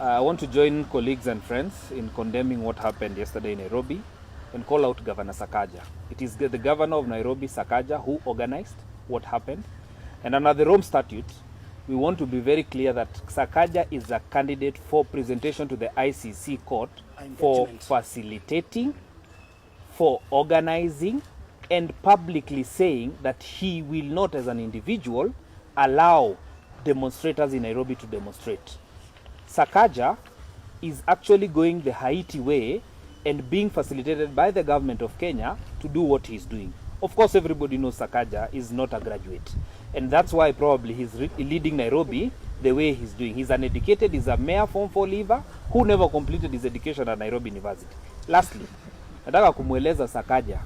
I want to join colleagues and friends in condemning what happened yesterday in Nairobi and call out Governor Sakaja. It is the governor of Nairobi, Sakaja, who organized what happened. And under the Rome Statute, we want to be very clear that Sakaja is a candidate for presentation to the ICC court for Indictment. Facilitating, for organizing, and publicly saying that he will not, as an individual, allow demonstrators in Nairobi to demonstrate. Sakaja is actually going the Haiti way and being facilitated by the government of Kenya to do what he's doing. Of course, everybody knows Sakaja is not a graduate. And that's why probably he's leading Nairobi the way he's doing. He's uneducated, he's a mere Form 4 leaver who never completed his education at Nairobi University. Lastly, nataka kumweleza Sakaja,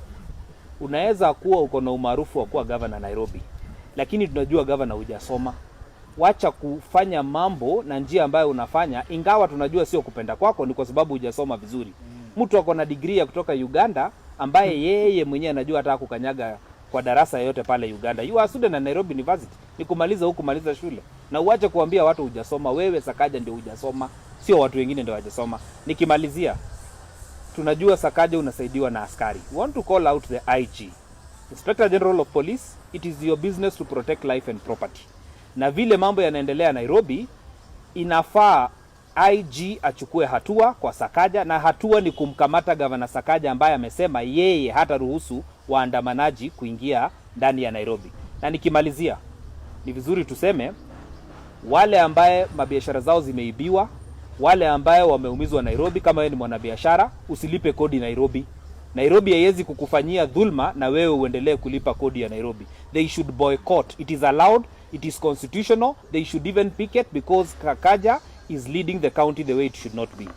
unaweza kuwa uko na umaarufu wa kuwa gavana Nairobi, lakini tunajua, gavana, hujasoma. Wacha kufanya mambo na njia ambayo unafanya, ingawa tunajua sio kupenda kwako, ni kwa sababu hujasoma vizuri. Mtu ako na degree ya kutoka Uganda ambaye yeye mwenyewe anajua hata kukanyaga kwa darasa yoyote pale Uganda. You are a student at Nairobi University. Ni kumaliza huku kumaliza shule. Na uache kuambia watu hujasoma. Wewe Sakaja ndio hujasoma, sio watu wengine ndio hawajasoma. Nikimalizia, tunajua Sakaja unasaidiwa na askari. We want to call out the IG. Inspector General of Police, it is your business to protect life and property. Na vile mambo yanaendelea Nairobi, inafaa IG achukue hatua kwa Sakaja, na hatua ni kumkamata Gavana Sakaja ambaye amesema yeye hataruhusu waandamanaji kuingia ndani ya Nairobi. Na nikimalizia, ni vizuri tuseme wale ambaye mabiashara zao zimeibiwa, wale ambaye wameumizwa Nairobi, kama wewe ni mwanabiashara, usilipe kodi Nairobi. Nairobi haiwezi kukufanyia dhulma na wewe uendelee kulipa kodi ya Nairobi. They should boycott. It is allowed, it is constitutional. They should even picket because Sakaja is leading the county the way it should not be.